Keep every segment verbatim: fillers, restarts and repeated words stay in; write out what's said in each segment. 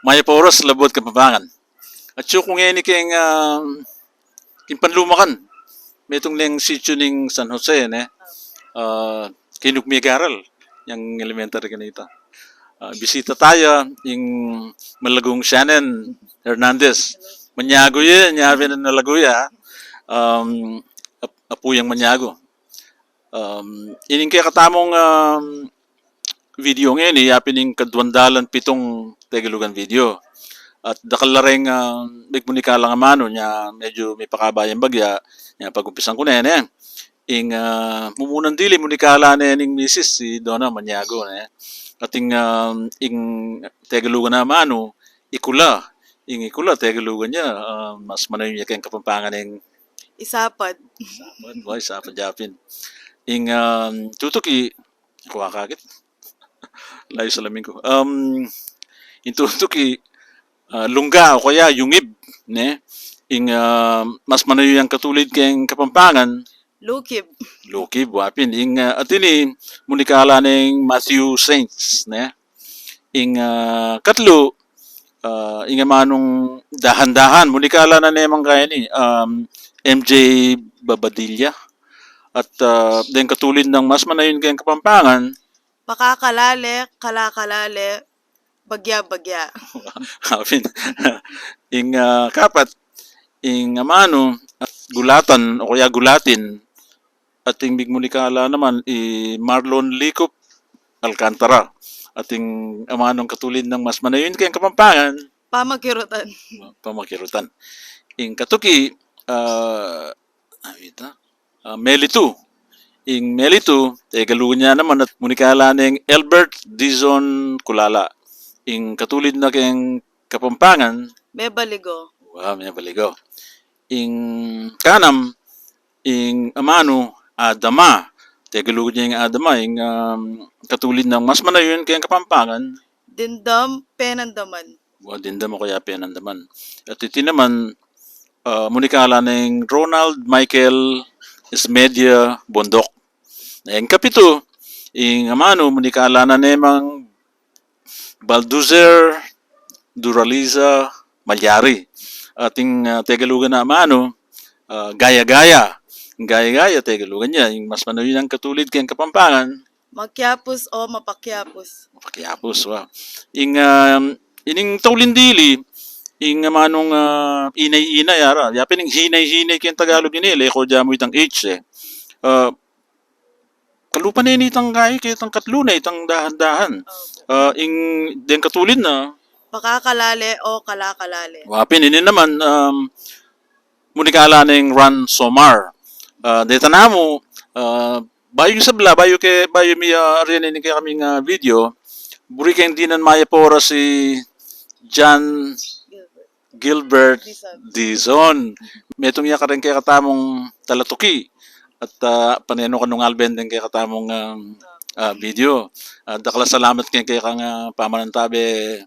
Mayap a oras, Labuad Kapampangan. Atyu ku ngeni keng, ah, keng panlumakan. Metung neng sityu ning San Jose, ne? Ah, keng nung megaral yang elementary kanita. Ah, bisita taya ing malagung Shannon Hernandez. Manyagu ya, nyabi na nalagu ya. Um, ap-, apu yang Manyagu. Um, ining kekatamung, um, video ngeni, yapin ing kaduang dalan pitung Tegalugan video. At dakal la reng, ah, migmunikala ngan amanu, nya medyu mipakaba yang bagya, nya pagumpisan ku ne, ne. Ing, ah, mumunan dili, munikala ne ning misis, i Dona Maniago, ne. At ing, ah, ing Tegalugan na amanu, ikula. Ing ikula, Tegalugan ya, ah, mas manayun ya keng Kapampangan ing isapad. Isapad, wa, isapad yapin. Ing, ah, tutuki, kuwa kakit. Layu salamin ku. Um, ing tutuki, ah, lungga o kaya yungib, ne? Ing, ah, mas manayun yang katulid keng Kapampangan, lukib. Lukib, wa pin. Ing, ah, at ini, munikala neng Matthew Saints, ne? Ing, ah, katlu, ah, ing amanung dahan-dahan, munikala na ne mang keni, um, M J Babadilla. At, ah, deng katulid nang mas manayun keng Kapampangan, pakakalale, kalakalale, bagya-bagya. Apin. Ing, ah, kapat, ing amanu, gulatan, o kaya gulatin, at ing migmunikala naman, i Marlon Likup Alcantara. At ing amanung katulid nang mas manayun keng Kapampangan, pamakirutan. Pamakirutan. Ing katuki, ah, awita? Ah, melitu. Ing melitu, Tegalugan ya naman at munikala neng Elbert Dizon Kulala. Ing katulid na keng Kapampangan, mebaligo. Wa, mebaligo. Ing kanam, ing amanu, adama. Tegalugan ya ing adama, ing, um, katulid nang mas manayun keng Kapampangan, dindam, penandaman. Wa, dindam o kaya penandaman. At iti naman, ah, munikala neng Ronald Michael Esmedia Bondok. Ing kapitu, ing amanu, munikala na ne mang Balduzer Duraliza Malyari. At ing, ah, Tegalugan na amanu, ah, gaya-gaya. Gaya-gaya, Tegalugan ya. Ing mas manayun yang katulid keng Kapampangan, makyapus o mapakyapus. Mapakyapus, wa. Ing, um, ining tauli dili, ing amanung, ah, inay-inay, ara. Yapin ing hinay-hinay keng Tagalog ini, leko da mu itang H, e. Ah, kalupa ne nitang gayi, keng itang katlu ne, itang dahan-dahan. Opo. Ah, ing, deng katulid na, pakakalale o kalakalale. Wa pin, ini naman, um, munikala neng Ran Somar. Ah, deta namu, ah, bayu ing sabla, bayu ke, bayu mi, ah, arian ini kekaming, ah, video. Buri keng dinan mayap a oras i John Gilbert Dizon. Dizon. Metung ya kareng kekatamung talatuki. At, ah, pane no kanu nung alben deng kekatamung, ah, ah, video. Ah, dakal a salamat keng kekang, ah, pamanantabe,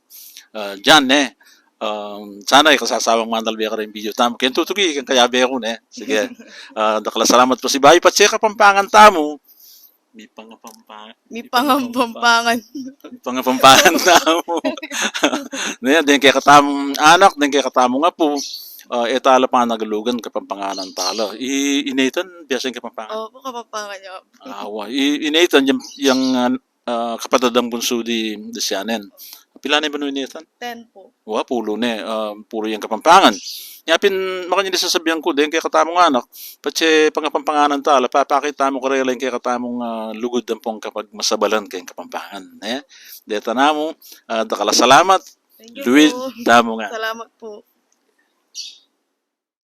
ah, John, ne? Um, sana e ka sasawang manalbe kareng video tamu. Keng tutuki, keng kayabe ku, ne? Sige. Ah, dakal a salamat pasibayu, patse Kapampangan tamu. Mipangapampa-, mipangapampangan. Mipangapampangan tamu. Ne, deng kekatamung anak, deng kekatamung apu, ah, e tala panagalugan, Kapampanganan tala. I, i Nathan, biasa yang Kapampangan? Opo, Kapampangan ya. Ah, wa. I, i Nathan, yang, yang, ah, ah, kapatad nang bunsu di, di Shannon. Pila ne banua i Nathan? Ten po. Wa, pulu ne, ah, pulu yang Kapampangan. Nya pin, makanyan i sasabian ku, deng kekatamung anak, patse pangapampanganan tala, papakit tamu karela ing kekatamung, ah, lugud ampong kapagmasabalan keng Kapampangan, ne? Deta namu, ah, dakal a salamat, thank you, luid po. Tamu ngan. Salamat po.